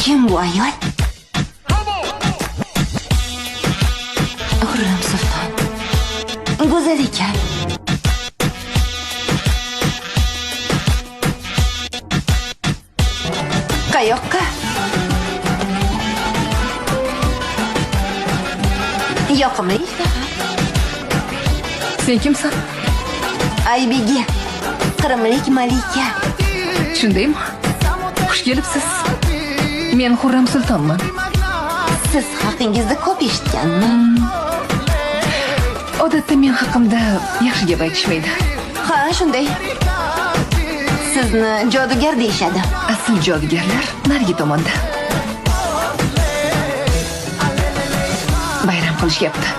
Kim bu ayol? Hurram Sulton. Go'zal ekan. Qayoqqa? Yoqimli ishtaha. Sen kimsan? Aybegi. Qrimlik malika. Shundaymi? Xush kelibsiz. Men Hurram Sultonman. Siz haqingizda ko'p eshitganman. Odatda men haqimda yaxshi gap aytishmaydi. Ha, shunday. Sizni jodugar deyishadi. Asl jodugarlar narigi tomonda. Bayram qilishyapti.